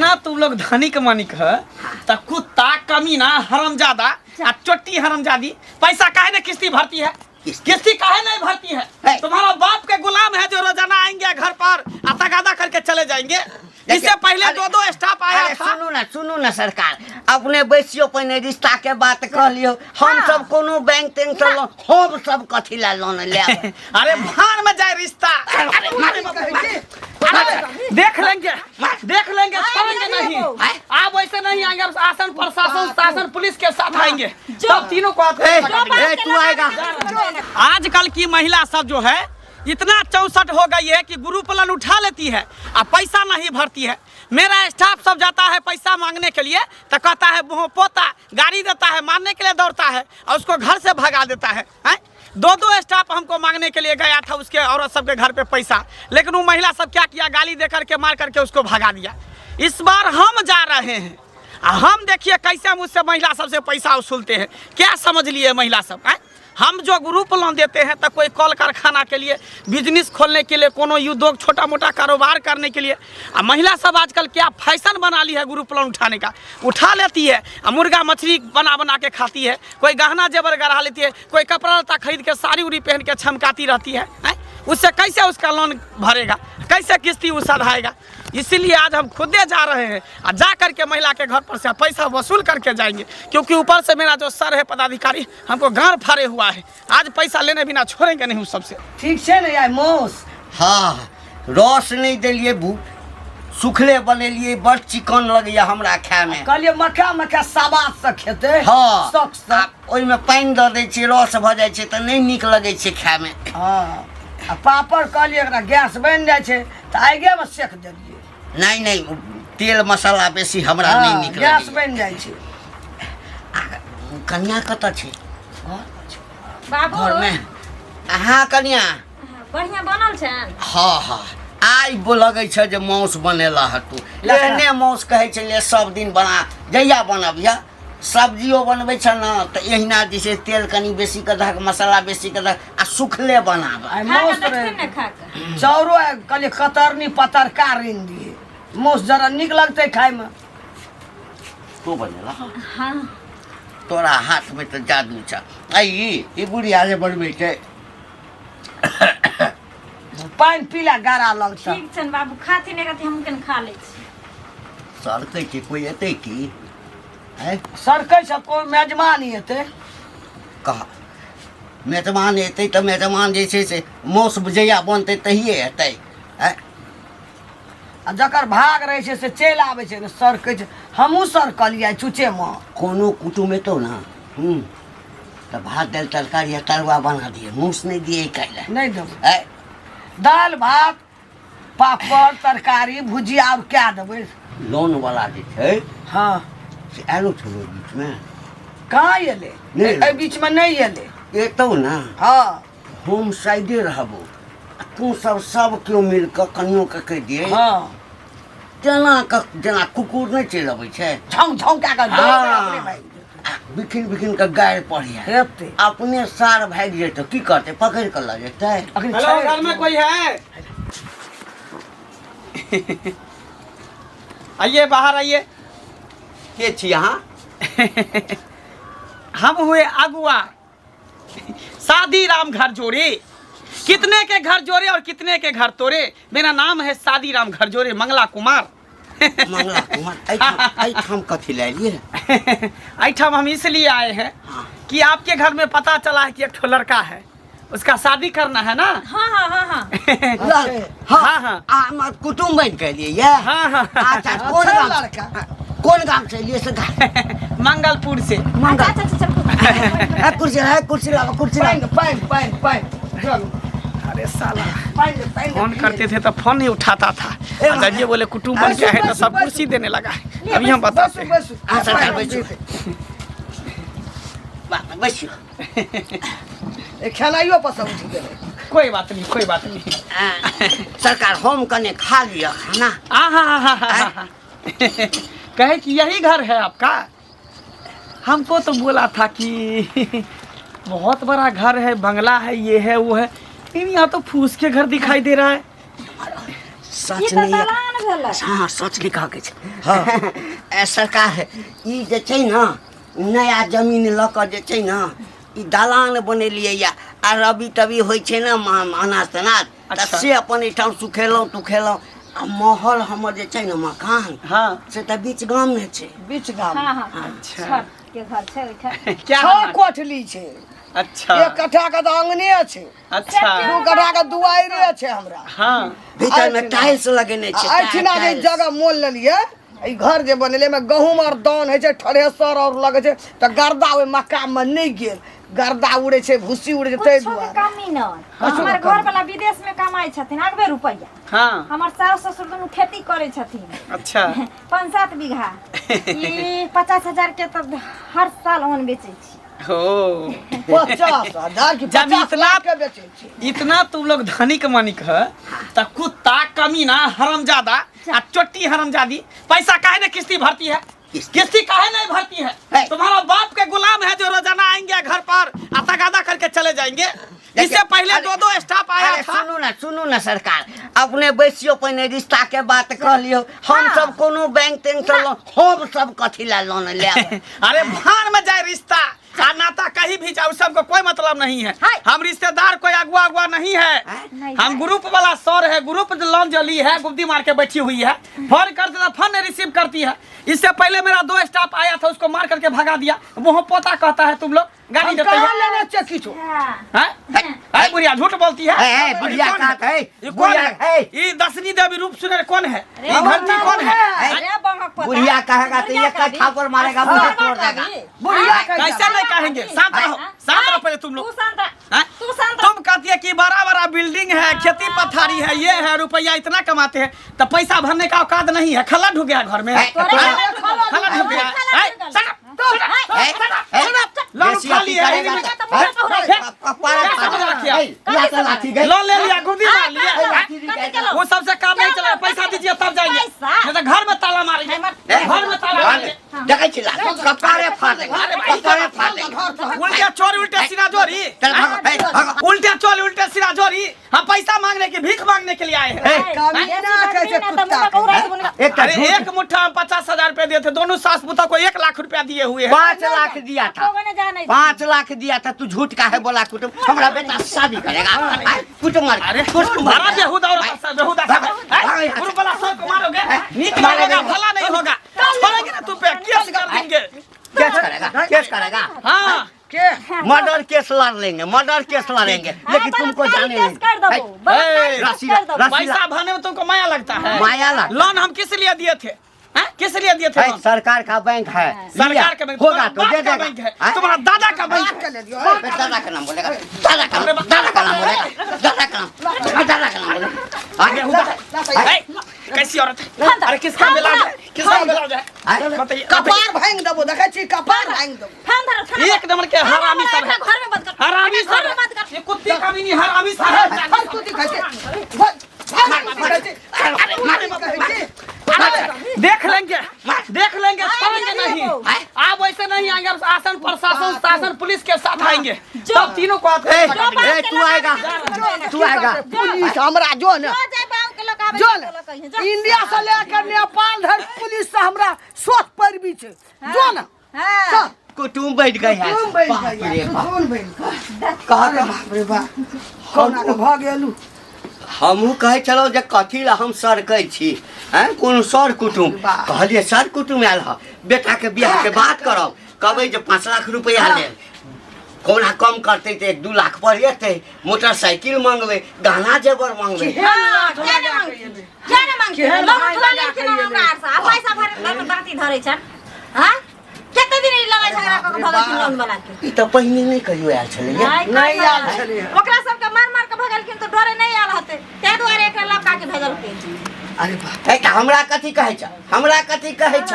इतना तुम लोग धनिक मनिक है तो कुत्ता कमीना हरामजादा आ चोटी हरामजादी पैसा काहे ने किस्ती भरती है? किस्ती? किस्ती काहे नहीं भरती है? है। तुम्हारा बाप के गुलाम है जो रोजाना आएंगे घर पर आ तगादा करके चले जाएंगे। इससे पहले अरे- दो दो स्टाफ आया अरे था। सुनू ना, सुनू ना सरकार, अपने बैसियो, पहिने रिश्ता के बात कहलियो। हम सब कोनो बैंक तैंक से लोन, हम सब कथी ला लोन लेब? अरे भाड़ में जाए रिश्ता। अरे मारे बाबू, मारे। अरे, देख लेंगे, देख लेंगे, छोड़ेंगे नहीं। आप वैसे नहीं आएंगे, अब आसन प्रशासन शासन पुलिस के साथ आएंगे, तब तीनों को हाथ ए, में पकड़ लेंगे। ए, तू आएगा। आजकल की महिला सब जो है इतना चौसठ हो गई है कि ग्रुप लोन उठा लेती है और पैसा नहीं भरती है। मेरा स्टाफ सब जाता है पैसा मांगने के लिए तो कहता है मुँह पोता, गाड़ी देता है, मारने के लिए दौड़ता है और उसको घर से भगा देता है, हैं? दो दो स्टाफ हमको मांगने के लिए गया था उसके औरत सबके घर पे पैसा, लेकिन वो महिला सब क्या किया, गाली दे करके मार करके उसको भगा दिया। इस बार हम जा रहे हैं आ हम देखिए कैसे हम उससे महिला सबसे पैसा वसूलते हैं। क्या समझ लिए महिला सब, आँय? हम जो ग्रुप लोन देते हैं तो कोई कल कारखाना के लिए, बिजनेस खोलने के लिए, कोनो उद्योग छोटा मोटा कारोबार करने के लिए। आ महिला सब आजकल क्या फैशन बना ली है ग्रुप लोन उठाने का, उठा लेती है आ मुर्गा मछली बना बना के खाती है, कोई गहना जेवर गढ़ा लेती है, कोई कपड़ा लत्ता खरीद के साड़ी उड़ी पहन के छमकाती रहती है, आँय? उससे कैसे उसका लोन भरेगा, कैसे किस्ती वो सधाएगा? इसीलिए आज हम खुदे जा रहे हैं आ जा करके महिला के घर पर से पैसा वसूल करके जाएंगे, क्योंकि ऊपर से मेरा जो सर है पदाधिकारी हमको गांड फाड़े हुआ है। आज पैसा लेने बिना छोड़ेंगे नहीं उस सबसे। ठीक छै ने आइ मौस? हँ, रस नहि देलियै, भू सुखले बनेलियै, बड़ चिकन लगैया हमरा खायमे। कहलियै मखा मखा सवाद से खेतै। हँ। शौक से। आ ओहिमे पानि दऽ दै छियै, रस भऽ जाइ छै तऽ नहि नीक लगै छै खायमे। हँ, आ पापड़ कहलियै एकरा गैस बनि जाइ छै तऽ आगिएमे सेक देलियै। नहि नहि, तेल मसाला बेसी हमरा नहि हँ, नीक गैस लगैया। बनि जाइ छै। आ कनिया कतऽ छै? बाबू। घरमे। अहाँ कनिया। बढ़िया बनल छनि। हँ हँ, आइ लगै छै जे माउस बनेला ह तू। एहने माउस कहै छलियै सब दिन बना, जहिया बनबिह। सब्जियो बनबै छ ने तऽ एहिना जे छै तेल कनि बेसी कऽ दहक, मसाला बेसी कऽ दहक आ सुखले बनाब। आइ खा कऽ मौस देखथिन रहै ने खा कऽ। चाउरो आइ कहलियै कतरनी पतरका ऋण दियै, मौस जरा नीक लगतै खायमे। तू बनेला? हाँ। तोरा हाथमे तऽ जादू छ। आ ई बुढ़िया जे बनबै छै। पानि पीला गारा लगतै। ठीक छनि बाबू, खाथिन एक रत्ती, हमहूँ कनि खा लै छी। सरकै छै, कोइ एतै की? आँय? सरकै छै, कोइ मेजबान एतै। कह, मेजबान एतै तऽ मेजबान जे छै से मौस जहिया बनतै तहिए एतै, आँय? आ जकर भाग रहै छै से चलि आबै छै ने। सरकै छै, हमहूँ सरकलियै चुचेमे। कोनो कुटुम एतौ ने तऽ भात दालि तरकारी आ तरुआ बना दिए, मौस नहि दिए काल्हि। नहि देबै। आँय? दालि भात पापड़ तरकारी भुजिया आर कए देबै। लोन वाला जे छै से आयलो छलो बीचमे? कहाँ एलै? नहि। एहि बीचमे नहि एलै। एतौ ने। हम साइडे रहबो आ तू सब सब केओ मिल कऽ कनियो के कहि दियै तेना कऽ जेना कुकुर नहि चलि अबै छै। झाँउ झाँउ कए कऽ दौड़बै अपने भागि जेतै। आ बिखिन बिखिन कऽ गारि पढ़िया। हेतै। अपने सार भागि जेतौ, की करतै, पकड़ि कऽ लऽ जेतै। अखन हेलो। छै। घर में कोई है? आइए, बाहर आइए। के छी अहाँ? हम हुए अगुआ शादी राम घर जोड़े। कितने के घर जोड़े और कितने के घर तोड़े, मेरा नाम है शादी राम घर जोड़े मंगला कुमार। मंगला कुमार, एहिठाम एहिठाम कथी लए एलियै? एहिठाम हम इसलिए आए हैं कि आपके घर में पता चला है कि एक ठो लड़का है, उसका शादी करना है ना? हाँ हाँ हाँ हाँ। हाँ, हाँ। आ हम कुटुम्ब बनि कऽ एलियै ये? हाँ। अच्छा, कोन अच्छा गाम? लड़का। कोन गाम से एलियै से गा? मंगलपुर से। मंगल। अच्छा अच्छा, चल। ए, कुर्सी है, कुर्सी लाओ, कुर्सी लाओ। पानि पानि पानि पानि चलू। अरे साला। पानि पानि। फोन करते थे तो फोन नहीं उठाता था। ए, और जब ये बोले कुटुम्ब बन गया है तो सब कुर्सी देने लगा है। अभी हम बताते बैसू हैं। बैसू। हाँ, सरकार, बैसू। वाह, बैसू। ए, खेनाइयो पसंद उठि गेलै। कोई बात नहीं, कोई बात नहीं। आ, सरकार, हम कने खा लिअ खाना। आ हाँ हाँ हाँ हाँ हाँ। कहे कि यही घर है आपका? हमको तो बोला था कि बहुत बड़ा घर है, बंगला है, ये है वो है, लेकिन यहाँ तो फूस के घर दिखाई दे रहा है। ई सच तऽ नहीं है। दलान ने भेलै। हाँ, सच नहीं कहके छै। ए सरकार, ई जे छै ने नया जमीन लऽ कऽ जे छै ने ई दलान बनेलियै या आ रबी तबी होइ छै ने अनाज तनाज तऽ से अपन एहिठाम सुखेलहुँ तुखेलहुँ। आ महल हमर जे छै ने मकान, से तऽ बीच गाममे छै। बीच गाम। हाँ हाँ, अच्छा के घर छै ओहिठाम? क्या छह हनुमान? कोठली छै। एक कट्ठा के तऽ अंगने छै। 2 कट्ठा के दुआरे छै हमरा। भीतर में टाइल्स लगेने छै। एहिठिना जे टाइल्स। जगह मोल लेलियै, ई घर जे बनेलियै, एहिमे गहूँम आओर दान होइ छै, थ्रेसर आओर लगै छै, तऽ गर्दा ओहि मक्का मे नहि गेल, गर्दा उड़ै छै, भूसी उड़ै छै, ताहि कुछो के दुआरे कमी नहि। हमर घर वाला विदेश में कमाइ छथिन अगबे रुपैआ। हमर सास ससुर दुनू खेती करै छथिन। 5-7 बीघा। ई 50,000 के तऽ हर साल अन्न बेचै छी। हो 50,000 की जब 50 इतना लाख के बेचै छी। इतना तुम लोग धनिक मनिक है त कुत्ता कमीना हरामजादा आ चोटी हरामजादी पैसा काहे ने किस्ती भरती है? किस्ती। किस्ती काहे नहीं भरती है? है। तुम्हारा बाप के गुलाम है जो रोजाना आएंगे घर पर आ तगादा करके चले जाएंगे। देखिए, इससे पहले अरे- 2-2 स्टाफ आया अरे था। सुनू ना, सुनू ना सरकार, अपने बैसियो, पहिने रिश्ता के बात कह लियो। हम सब कोनो बैंक तैंक से लोन, हम सब कथी ला लोन लेब? अरे भाड़ में जाए रिश्ता आ नाता, कहीं भी जाओ सबको कोई मतलब नहीं है। हाय। हम रिश्तेदार कोई अगुआ अगुआ नहीं है। नहीं हम ग्रुप वाला सर है, ग्रुप लोन जो ली है गुब्दी मार के बैठी हुई है, फोन करते तो फोन नहीं रिसीव करती है। इससे पहले मेरा 2 स्टाफ आया था, उसको मार करके भगा दिया। वो पोता कहता है तुम लोग गाली हम देते कहाँ हो। लेने छियै किछो? हैं? अरे बुढ़िया झूठ बोलती है। ए, ए, बुढ़िया ये कौन कहत है, ये कौन बुढ़िया है? है। ये दसनी देवी रूप सुनर कौन है? अरे ये घंटी कौन है? अरे बंगक पोता। बुढ़िया कहेगा तो बुढ़िया एक कहबी। थापर मारेगा, मुंह तोड़ देगा। बुढ़िया कहै छै। कैसे नहीं कहेंगे? शांत रहो, शांत रहो पहले तुम लोग। तू शांत रह। हैं? तू शांत रह। तुम कहती है कि बड़ा बड़ा बिल्डिंग है, खेती पथारी है, ये है, रुपया इतना कमाते हैं तो पैसा भरने का औकात नहीं है। खला ढुक गया घर में, है, तोरे तोरा- खला ढुकल। खला ढुक गया। खला है, ढुकल। shut up, shut up, है, shut up, है, shut up। Loan बेसी उठा अथी लिया है, करेगा इनमें। तो- तो मुँह पर है, है। कपारे क्या फाड़ समझ रखी है? है, लात लाठी गई। लोन ले लिया, गुदी मार लिया। है, लाठी दी गई। वो सबसे काम नहीं चला, पैसा दीजिए तब जाएंगे, पैसा? नहीं तो घर में ताला मारेंगे, घर में ताला मारेंगे। देखै छी लाठी, कपारे फाड़ देगा, कपारे फाड़ देगा। उल्टे चोरी उल्टे सिरा जोरी, चल भागो, है, भागो। उल्टे चोरी उल्टे सिरा जोरी। हम पैसा मांगने की, भीख मांगने के लिए आए हैं। कमीना कहै छै कुत्ता के। एकटा अरे झूठ एक मुट्ठा हम 50,000 रुपया दिए थे, दोनों सास पुता को 1 लाख रुपया दिए हुए हैं। 5 लाख दिया था, 5 लाख दिया था। तू झूठ काहे बोला कुटुम? हमरा बेटा शादी करेगा। आय, कुटुम मार, अरे कुटुम मार। बड़ा बेहुदा और बेहुदा सब है। भागो यहाँ से। गुरु वाला सर को मारोगे, नीक मारेंगे। लगेगा, भला नहीं होगा, छोड़ेंगे ना तुम पे केस कर देंगे। केस करेगा, केस करेगा। हाँ के मर्डर केस लड़ लेंगे, मर्डर केस लड़ेंगे, लेकिन तुमको जाने नहीं। कर दबो, ए, बलात्कार कर दबो। पैसा भरने में तुमको माया लगता है। माया लगता। लोन हम किस लिए दिए थे? हैं? किस लिए दिए थे है, लोन? सरकार का बैंक है, सरकार का बैंक होगा तो तुम्हारा दे बाप का देगा। बैंक है, हैं? तुम्हारा दादा का बैंक बाप है। के ले दियो। बे, दादा का नाम बोलेगा, दादा का नाम, दादा का नाम बोलेगा, दादा का नाम, दादा का नाम बोलेगा। आगे बेहुदा। ए, कैसी औरत है? अरे किसका मिला है, किसका मिला है? आए, बताइए, कपार भांग देबो, देखै छी कपार भांग देबो। थान धरो, थान एक नंबर के हरामी सब है, घर में बंद कर, हरामी सब घर में बंद है। कर। ये कुत्ते का भी नहीं, हरामी सब है। हर कुत्ती खाइ छै। हर कुत्ती खाइ छै। अरे मारे बाप, कहै छै। अरे, देख लेंगे, देख लेंगे, छोड़ेंगे नहीं। आप वैसे नहीं आएंगे, अब आसन प्रशासन शासन पुलिस के साथ आएंगे, तब तीनों को आप ए, ए, तू आएगा, तू आएगा। पुलिस हमरा जो ने जो जाय बाबू के लोग आबै जो छै, ने लोग कहिए, जो। इंडिया से लेकर नेपाल धरि पुलिस से हमरा सोच पैरवी छै। जो ने हाँ। चल। कुटुम बैठ गई है। कुटुम बैठ बाप गई रे बाप। कुटुम बैठ गई। कहा अरे बाप रे बाप, कोना के भऽ गेलू। हमहूँ कहै छलहुँ जे कथी लए हम सरकै छी, हैं कोनो सर कुटुम। वाह। कहलियै सर कुटुम आयल हँ, बेटाके बियाहके बात करब, कहबै जे 5 लाख रुपैआ लेल, कोना कम करतै तऽ 1-2 लाख पर एतै, मोटरसाइकिल मंगबै, गहना जेवर मंगबै। हाँ, किया ने मांगथिन? किया ने मांगथिन? केहन लोन भाई उठवा लगा लेलखिन के हन हमरा आर से, आ पैसा भरे लऽ दाँती धरै छनि। हाँ? कते दिन ई लड़ाइ झगड़ा कऽ के भगेलखिन लोन वाला के? ई तऽ पहिने नहि कहियो आयल छलैया। नहि आयल छलैया। ओकरा सबके मार मार के भगेलखिन तऽ डरे नहि आयल हेतै, ताहि दुआरे एकरा लपका के भेजलखिन। अरे बाप। हे, तऽ हमरा कथी कहै छ, हमरा कथी कहै छ?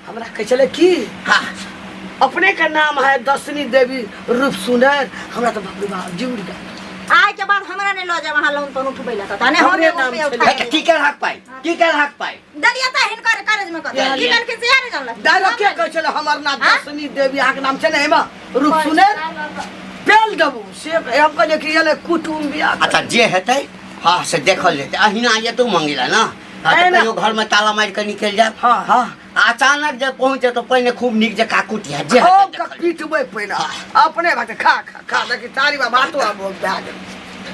हमरा कहै छलै की हाँ अपने के नाम है दसनी देवी रूप सुनर। हमरा तऽ बाप रे बाप जी उड़ गेल। आइ के बाद हमरा नहि लऽ जायब अहाँ लोन तोन उठबै लए तऽ नहि हम हमरे एगो नाम रुपैआ छलै। उठा हे, की केलहक पाइ, की केलहक पाइ? देलियै तऽ हिनकर कर्ज में कऽ की कहलखिन से नहि जानलखिन। डायरेक्ट के कहै छलै हमर नाम हाँ? दसनी देवी, अहाँके नाम छै ने एहिमे रूप सुनर, पेल देबू से हम कहलियै कि एलै कुटुम बियाह। अच्छा जे हेतै हाँ से देखल जेतै। अहिना एतौ मंगेला ना, हाँ, तऽ एना- कहियो घरमे ताला मारि कऽ निकलि जायब। हाँ। हाँ, अचानक जे पहुँचे तऽ पहिने खूब नीक जकाँ कुटिया जे खूब हेतै के देखल। पीटबै पहिने अपने भाते। खा खा खा, देखी थारी में भातो आब भए गेल,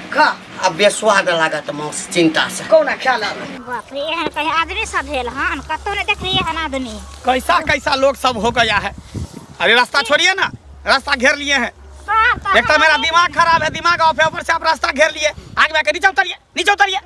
खा। आ बेस्वाद लागत मांस चिंता से। कौना ख्याल आबै। बाप रे, एहन कहीं आदमी सब भेल हन? कतौ नहि देखलियै हन आदमी। कैसा कैसा लोग सब हो गया है। अरे रास्ता छोड़िए ना, रास्ता घेर लिए हैं। सर, तऽ एक तो मेरा दिमाग खराब है, दिमाग ऑफ है, ऊपर से आप रास्ता घेर लिए। आगे में आके नीचे उतरिए, नीचे उतरिए।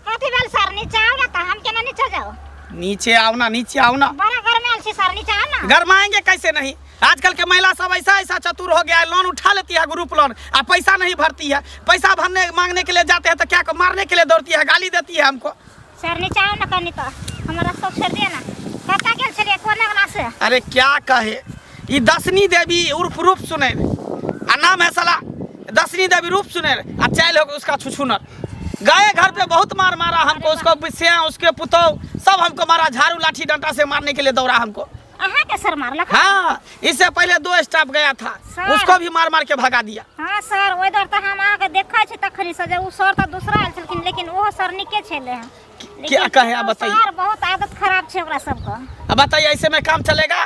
कथी भेल सर? नीचा आउ ना तऽ हम केना नीचा जाउ? नीचे आओ ना, नीचे आओ ना। बड़ा गरमायल छी सर, नीचा आउ ना। गरमाएंगे कैसे नहीं? आजकल के महिला सब ऐसा ऐसा चतुर हो गया है, लोन उठा लेती है, ग्रुप लोन, आ पैसा नहीं भरती है। पैसा भरने मांगने के लिए जाते हैं तो क्या को मारने के लिए दौड़ती है, गाली देती है हमको। सर, नीचा आउ ना कनी, तऽ हमर रास्ता छोड़ि दिअ ना। कतऽ गेल छलियै, कोन अंगना से? अरे क्या कहे, ये दसनी देवी उर्फ रूप सुनेर, आ नाम है साला दसनी देवी रूप सुनेर, आ चैल हो गया उसका छुछुनर। गए घर पे बहुत मार मारा हमको, उसको सिया उसके पुतोह सब हमको मारा, झाड़ू लाठी डंडा से मारने के लिए दौड़ा हमको। अहाँके सर मारलक? हाँ, इससे पहले दो स्टाफ गया था, सर। उसको भी मार मार के भगा दिया। हँ सर, ओहि दौर तऽ हम अहाँके देखै छी तखनी से जे ओ सर तऽ दूसरा आयल छलखिन, लेकिन ओहो सर नीके छलै हँ। क्या कहे आप बताइए। सर, बहुत आदत खराब छै ओकरा सबके। अब बताइए, ऐसे में काम चलेगा?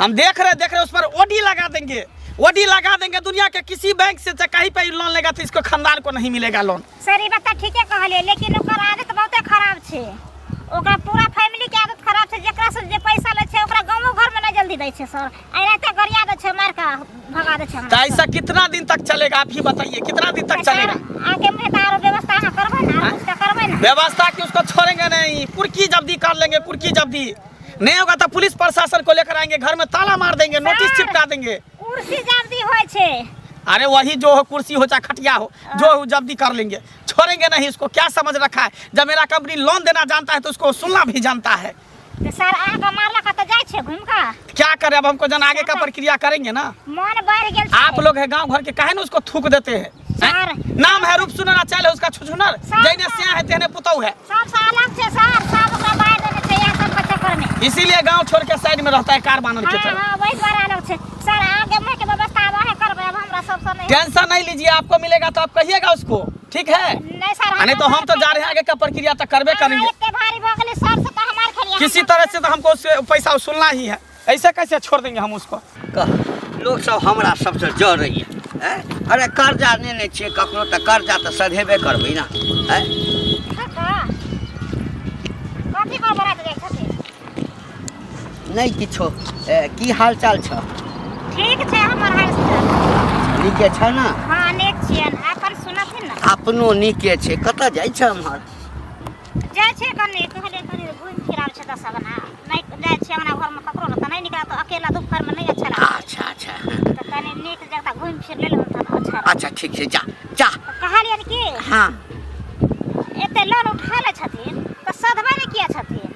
हम देख रहे देख रहे, उस पर ओडी लगा देंगे, ओडी लगा देंगे। दुनिया के किसी बैंक से चाहे कहीं पे लोन लेगा तो इसको खानदान को नहीं मिलेगा लोन। सर, ई बात तऽ ठीके कहलियै, लेकिन ओकर आदत बहुते खराब छै। ओकरा पूरा फैमिली के आदत खराब छै। जेकरा से जे पैसा लै छै, ओकरा गाँवो घर में नहीं जल्दी दै छै सर, एनाहिते गरिया दै छै, मार के भगा दै छै हमरा। तो ऐसा कितना दिन तक चलेगा? आप ही बताइए, कितना दिन तक चलेगा? आगे में तऽ आरो व्यवस्था अहाँ करबै ने, आरो कुछ तऽ करबै ने। व्यवस्था की, उसको छोड़ेंगे नहीं, कुर्की जब्दी कर लेंगे। कुर्की जब्दी नहीं होगा तो पुलिस प्रशासन को लेकर आएंगे, घर में ताला मार देंगे, नोटिस सर। चिपका देंगे। कुर्सी जब्दी होइ छै। अरे वही जो हो, कुर्सी हो चाहे खटिया हो, जो हो जब्दी कर लेंगे, छोड़ेंगे नहीं इसको। क्या समझ रखा है? जब मेरा कंपनी लोन देना जानता है तो उसको सुनना भी जानता है। तऽ सर, अहाँके मारलक तऽ जाइ छै घुमि कऽ। क्या करे अब हमको? जन आगे का प्रक्रिया करेंगे ना। मन बढ़ि गेल छै। आप लोग है गांव घर के, काहे ना उसको थूक देते हैं? हैं? सर। नाम है रूप सुनर, चल है उसका छुछुनर। सर। जैने सिया है तेने पुतौ है। सबसँ अलग छै सर, सब ओकरा बाहर देने छै इएह सबके चक्कर में। इसीलिए गांव छोड़ के साइड में रहता है कार बानर के हाँ तरह। हाँ, वही द्वारा अलग छै सर। आगे मुँह के व्यवस्था आब अहें करबै, अब हमरा सबसँ नहि। टेंशन नहीं लीजिए, आपको मिलेगा तो आप कहिएगा उसको, ठीक है? नहीं सर। आ नहीं तो हम तो जा रहे हैं, आगे का प्रक्रिया तो करबे करेंगे। एते भारी भऽ गेलै सर से तऽ हमार खेलिए। किसी तरह से तो हमको उससे पैसा वसूलना ही है, ऐसे कैसे छोड़ देंगे हम उसको? कह, लोक सब हमरा सबसँ जरैए। आँय, अरे कर्जा नेने छियै कखनो तऽ कर्जा तऽ सधेबे करबै ने। आँय, काका, कथी पर बरात जाइ छथिन? नहि किछो। की हाल चाल छ? ठीक छै हमर हाल चाल। नीके छ ने? हँ, नीक छियनि, अपन सुनथिन ने। अपनो नीके छै। कतऽ जाइ छ एम्हर? जाइ छै कनि, कहलियै कनि घुमि फिर आबै छै दस अंगना। नहि जाइ छियै अंगना घरमे ककरो ने तऽ नहि निकल, तऽ अकेला दुपहरमे नहि अच्छा लागै। अच्छा अच्छा। तऽ कनि नीक जगह घुमि फिर लेलहुँ तऽ अच्छा रहत। अच्छा, ठीक छै, जा जा। तऽ कहलियनि कि एते लोन उठा लै छथिन तऽ सधबै नहि किया छथिन?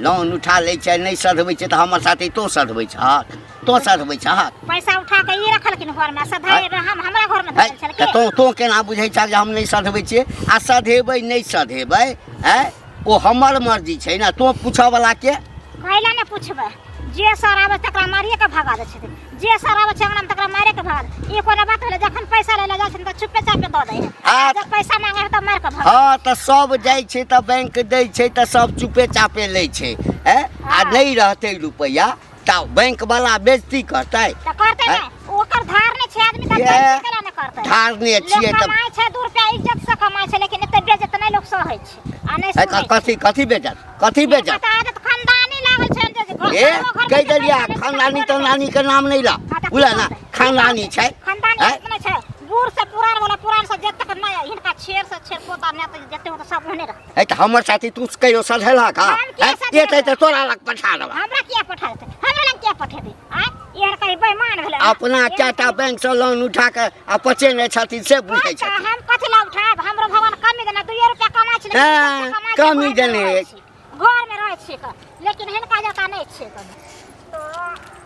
लोन उठा लै छै, नहि सधबै छै तऽ हमर साथे तोँ सधबै छहक? तोँ सधबै छहक? पैसा उठा के ई रखलखिन घरमे, सधाइ हम हमरा घरमे है धरल छलखिन। तऽ तोँ केना बुझै छह जे हम नहि सधबै छियै? आ सधेबै नहि सधेबै, आँय, ओ हमर मर्जी छै ने। तोँ पूछऽवला के? कैला ने पुछबै? जे सर आबै तकरा मारिए के भगा दै छथिन। जे सर आबै छै अंगनामे तकरा मारिए के भगा दै। ई कोनो बात भेलै? जखन पैसा लै लए जाइ छथिन तऽ चुपे चापे दऽ दै है। जब पैसा मांगे है तऽ मारि के भगा। हँ, तऽ सब जाइ छै तऽ बैंक दै छै तऽ सब चुपे चापे लै छै। आँय, आ नहि रहतै रुपैआ तऽ बैंकवला बेइज्जती करतै। तऽ करतै आँय? ने, ओकर धार नहि छै आदमी तऽ ये, बेइज्जती केला ने करतै? धारने छियै लोक तऽ कमाइ छै 2 रुपया इज्जत से कमाइ छै, लेकिन एते बेइज्जत नहि लोक सहै छै आ नहि है, सुनै छै। कथी कथी बेजत? कथी हिनका बेजत? तऽ आदत खानदानी लागल छनि जे ए घरो घरमे कहि जे देलियै पैसा लै छै, खानदानी तकरो तनानी के नाम नहि ला। हाँ, तऽ की बुझल ने? करतै? खानदानी छै। खानदानी आँय? नहि छै, बूढ़ से पुरान वाला, पुरान से जब तक नहि हिनका छेर से छेर पोता नहि तऽ जते होते सब ओहने रहतै। है तऽ हमर साथी तू कहियो सधेलक? हँ? हम किया है? सधेबै? एतै तऽ तोरा लग पठा देबा। हमरा किया पठा देतै? हमरा लग किया पठेतै? आँय, एहन कहीं बेईमान भेलै? अपना चारिटा बैंक से लोन उठा के आ पचेने छथिन से बुझै अच्छा, छथिन। हम कथी ला उठायब? हमरो भगवान कमी देना, 2 रुपया कमाइ छी, लेकिन हाँ, पैसा कमाइ छी, कमी घरमे देने रहै अछि। छी। घरमे रहै छी कऽ, लेकिन हिनका जकाँ नहि छियै कभी।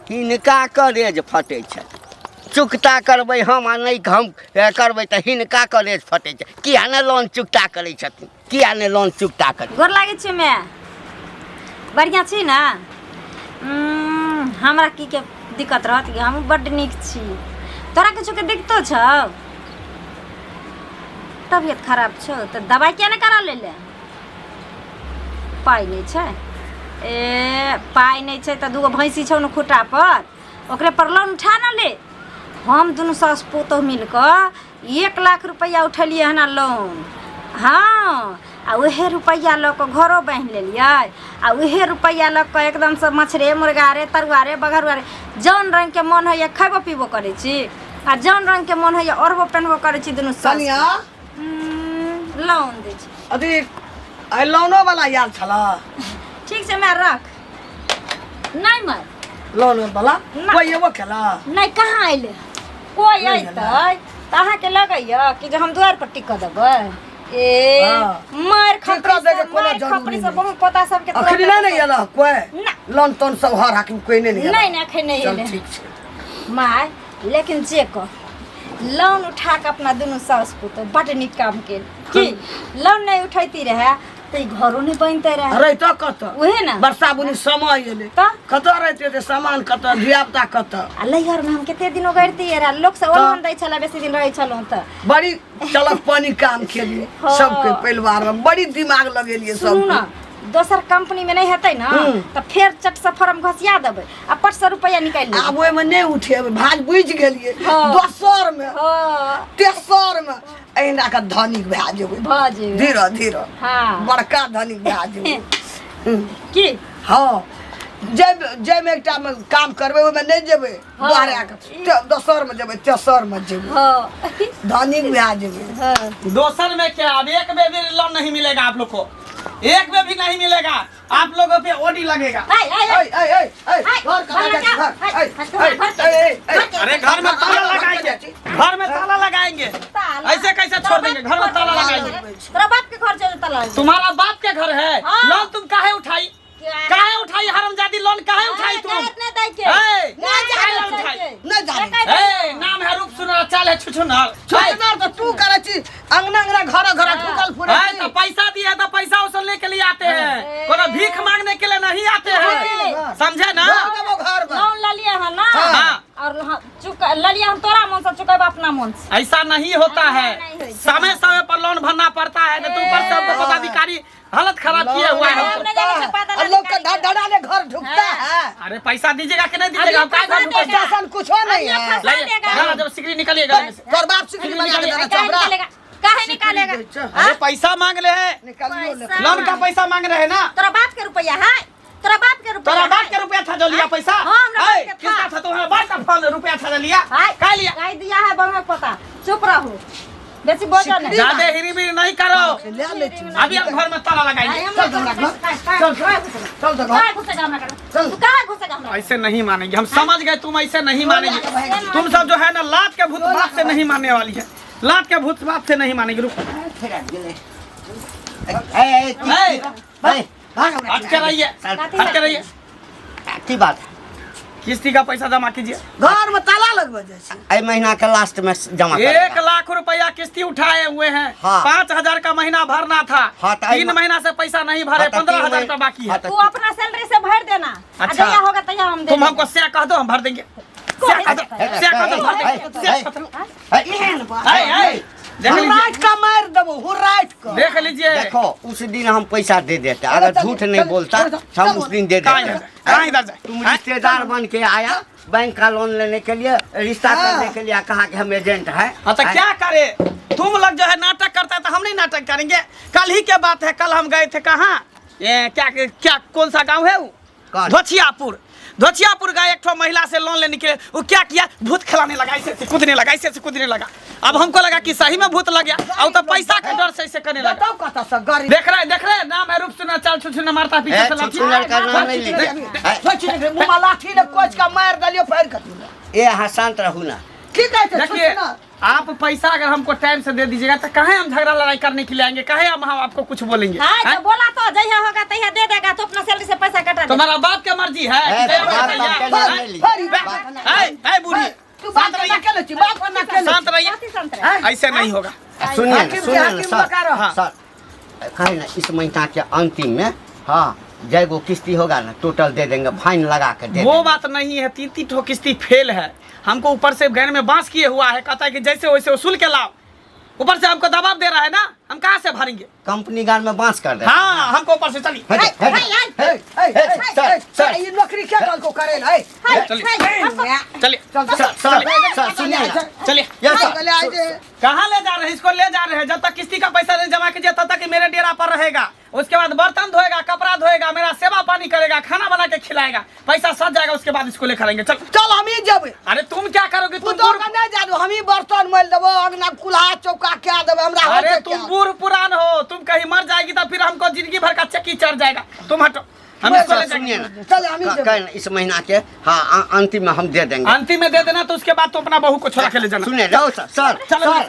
हिनका करेज फटै छै। चुकता करबै हम आ नहि हम करबै तऽ हिनका करेज फटै छै। किया ने लोन चुकता करै छथिन? किया ने लोन चुकता करै? गोर लागै छी माय, बढ़िआँ छी ने? हमरा की के दिक्कत रहत कि हमहूँ बड्ड नीक छी। तोरा किछुके दिक्कतो छौ? तबियत खराब छौ तऽ दबाइ किया नहि करा लेले? पाइ नहि छै। ए पाइ नहि छै तऽ दूगो भैंसी छौ ने खुट्टा पर, ओकरे पर लोन उठा ने ले। हम दुनू सास पुतोहु मिल कऽ 1 लाख रुपैआ उठेलियै हन लोन। हँ, आ उहे रुपैआ लऽ कऽ घरो बान्हि लेलियै, आ उहे रुपैआ लऽ कऽ एकदमसँ मछरे मुर्गा रे, तरुआ रे, बघरुआ रे, जौन रङ्गके मन होइए खयबो पीबो करै छी, आ जौन रङ्गके मन होइए ओढ़बो पेन्हबो करै छी दुनू सास। कनिया लोन दै छी। अथी आइ लोनो वाला आयल छला। ठीक छै माय, रख। नहि माय, लोन वाला ना। कोई एबो केला? नहि, कहाँ अयलै कोइ। नहि। अयतै तऽ अहाँके लगैए कि जे हम दुआरि पर टिकऽ देबै? ए हाँ। मारि टिकऽ खपरी दैके से कोनो मारि जरूरी खपरी से नहि। बहुत पोता सबके अखनी नहि ने आयल कोई? ना। लोन तोन सब हर हाकिम कोई नहि ने आयल? नहि नहि, अखन नहि चल एलै। ठीक छै। माय, लेकिन जे कह, लोन उठा कऽ अपना दुनू साउस पुतोह बड्ड नीक काम केल। कि लोन नहि उठैती रहए तऽ ई घरो नहि बनते रहए। रहितो कतऽ? उहे ने। वर्षा बुनी समय एलै। तऽ? कतऽ रहिते? ते सामान कतऽ, धियापुता कतऽ? आ लैहरमे हम कते दिन ओगरतियै रहए, लोक सब ओलहन दै छलै बेसी दिन रहै छलहुँ तऽ। बड़ी चलक पानी काम केलिए। हाँ। सबके परिवार में बड़ी दिमाग लगेलिए। सुनू सब ने, दोसर कंपनी में नहीं हेतै ने तऽ फेर चट से फॉर्म घसिया देबै आ पट से रुपैआ निकालि लेबै। आब ओहिमे नहि उठेबै, भाज बुझि गेलियै। हाँ। दोसर मे, हँ। तेसर मे एहिना के धनिक भए जेबै। भऽ जेबै। धीरे धीरे। हाँ। बड़का धनिक भए जेबै। की? हँ, जाहिमे एकटा मे काम करबै ओहिमे नहि जेबै। हाँ। दोहरा के दोसर मे जेबै, तेसर मे जेबै। हाँ। धनिक भए जेबै। हाँ। दोसर में क्या, अब एक में भी लोन नहीं मिलेगा आप लोग को, एक में भी नहीं मिलेगा आप लोगों पे ओडी लगेगा। आय, आय, आय। ऐ ऐ ऐ ऐ ऐ, घर कहाँ घर जाइ छी? घर ऐ, ऐ घर, ऐ घर, ऐ ऐ ऐ अरे घर में ताला लगाएंगे, घर में ताला लगाएंगे। ताला। ऐसे कैसे छोड़ देंगे? घर में ताला लगाएंगे। तोरा बाप के घर चल ताला लगा। तुम्हारा बाप के घर है? हाँ। लोन तुम काहे उठाई? क्या? काहे उठाई हरामजादी, लोन काहे उठाई तुम? नहीं दै के। ए, नहीं काहे लोन दै उठाई? के। नहि जाने। ए, नाम है रूप सुनर, चाल है छुछुनर। छुछुनर तऽ तू करै छी, अंगना अंगना घर घर ठुकल फुरै ए, छी। तो पैसा दिए तो पैसा वसूलने के लिए आते हैं, कोनो भीख मांगने के लिए नहीं आते हैं, समझे ना? घर देबो घर में। लोन ललिए हन ना? हाँ। और हम चुका ललिए हम तोरा मन से, चुकेबा अपना मन से। ऐसा नहीं होता है। नहीं होता। समय समय पर लोन भरना पड़ता है, नहीं तो ऊपर से हमको पदाधिकारी हालत खराब किया हुआ है। हम नहीं जाने से आ लोग के धड़ा ले घर ढुकता है। अरे पैसा दीजिएगा कि नहीं दीजिएगा? हम काहे घर ढुकेंगे? प्रशासन कुछो नहीं है। फंसा लाइए, देगा। ना, जब सिकरी निकालिए गले में से। तोर बाप सिकरी बना के देना काहे हमरा। निकालेगा? काहे निकालेगा? अरे पैसा मांग ले है। निकालियो ले। पैसा। लोन का पैसा मांग रहे हैं ना? तोरा बाप के रुपया है, तोरा बाप के रुपया। तोरा बाप के रुपया था जो लिया पैसा? हाँ, हमरा बाप ए, के था। किसका था? तुम्हारा बाप का फोन रुपया था जो लिया? हाय। का लिया? गाय दिया है बंगा पता। चुप रहो, बेसी बोलो नहीं। ज्यादा हिरी नहीं करो। ले ले छी। अभी हम घर में ताला लगाएंगे। चल हमरा घर। चल चल चल तो घर। काहे घुसेगा हमरा घर? चल। तू काहे घुसेगा हमरा? ऐसे नहीं मानेंगे, हम समझ गए, तुम ऐसे नहीं मानेंगे। तुम सब जो है ना लात के भूत बाप से नहीं मानने वाली है, लात के भूत बाप से नहीं मानेंगे। रुको। फेर आबि गेलै। ए, ए, ए, ए, भाग हमरा। हट के रहिए, हट के रहिए। की बात? किस्ती का पैसा जमा कीजिए। घर में ताला लगबै जाइ छै। एहि महीना के लास्ट में जमा 1 करेगा। लाख रुपया किस्ती उठाए हुए हैं। हाँ। 5,000 का महीना भरना था। हाँ, तो 3 महीना से पैसा नहीं भरे। हाँ, तो पंद्रह तीन हजार महीना- का बाकी है। हाँ, तो तू अपना सैलरी से भर देना। आ अच्छा। जहिया होगा तहिया हम दे तुम देंगे। हमको से कह दो, हम भर देंगे। से कह दो, से कह दो, भर देंगे। से कह दो। ए, एहन बात। ए, ए, देख लीजिए, हुर्राट का मार देबो, हुर्राट का। देख लीजिए। देखो, उस दिन हम पैसा दे देते चलो, अगर चलो, झूठ नहीं चलो, बोलता चलो, तो हम चलो। उस दिन दे कहाँ देते। इधर जाए? कहाँ इधर जाए? तुम रिश्तेदार बन के आया बैंक का लोन लेने के लिए, रिश्ता हाँ। करने के लिए, कहा कि हम एजेंट है। हाँ तो क्या करे, तुम लोग जो है नाटक करता है तो हम नहीं नाटक करेंगे। कल ही के बात है, कल हम गए थे कहाँ, ये क्या क्या कौन सा गांव है वो? कौन? धोचियापुर। धोचियापुर गए एक ठो महिला से लोन लेने के लिए। वो क्या किया, भूत खिलाने लगा, ऐसे ऐसे कूदने लगा, ऐसे ऐसे कूदने लगा। अब हमको लगा कि सही में भूत लग गया, और तो पैसा के डर से ऐसे करने लगा। बताओ कतऽ से गरीब। देख रहे हैं, देख रहे हैं, नाम है रूप सुना, चाल छुछुना, मारता पीछे ए, से लाठी। छुछुनर का नाम नहीं लीजिए। सोचि ने मुँह में लाठी ने कोच के मारि देलियो फाड़ि के तू। ए अहाँ शांत रहू ना। की कहै छै? देखिए छुछुनर? आप पैसा अगर हमको टाइम से दे दीजिएगा तो काहे हम झगड़ा लड़ाई करने के लिए आएंगे? काहे हम आपको कुछ बोलेंगे? हाँ, हैं? तो बोला तो जहिया होगा तहिया दे देगा, तो अपना सैलरी से पैसा कटा दे। तुम्हारा बाप के मर्जी है ए, कि दे बाप पैसा बाप के या- नाम नहीं लीजिए। फरी, ए, ए, बूढ़ी, तू बाप शांत के ना रहिए, केले छी, बाप के ना केले शांत छी। रहिए, कथी शांत रहिए? ऐसे नहीं होगा। सुनिए ना, हाकिम के सुनिए ना हाकिम सर। लगा रहा। सर कहे ना, इस महीना के अंतिम में हाँ जय गो किस्ती होगा ना टोटल दे देंगे, फाइन लगा के दे वो देंगे। बात नहीं है, 3-3 ठो किस्ती फेल है। हमको ऊपर से घर में बांस किए हुआ है, कहता है कि जैसे वैसे वसूल के लाओ। ऊपर से हमको दबाव दे रहा है ना, हम कहाँ से भरेंगे? कंपनी गान में बांस कर दे। हाँ, हमको ऊपर से चलिए। हट, हट, हे, हे, हे, सर, सर। ये नौकरी क्या कल को करे है? चलिए चलिए। चल सर, सर, सर, सुनिए ना। चलिए। Yes sir. चल आए जे। कहाँ ले जा रहे हैं इसको? ले जा रहे हैं, जब तक किस्ती का पैसा नहीं जमा कीजिए तब तक ये मेरे डेरा पर रहेगा। उसके बाद बर्तन धोएगा, कपड़ा धोएगा, मेरा सेवा पानी करेगा, खाना बना के खिलाएगा, पैसा सज जाएगा, उसके बाद इसको लेकर आएंगे। चल चल हम ही जेबै। अरे तुम क्या करोगे? तुम पुतोह बूढ़ के नहीं जादू, हम ही बर्तन मल देबो, अंगना कुल्हा चौका क्या देबो हमरा होइ अरे छै तुम क्या? बूढ़ पुरान हो, तुम कहीं मर जाएगी तो फिर हमको जिंदगी भर का चक्की चढ़ जाएगा। तुम हटो, हम इसको सर, ले जाएंगे। सुनिए ना। चल हम ही जेबै। कल इस महीना के, हाँ, अंतिम में हम दे देंगे। अंतिम में दे देना, तो उसके बाद तो अपना बहू को छोड़ा के ले जाना। सुनिए जाओ सर, सर, चलो। सर।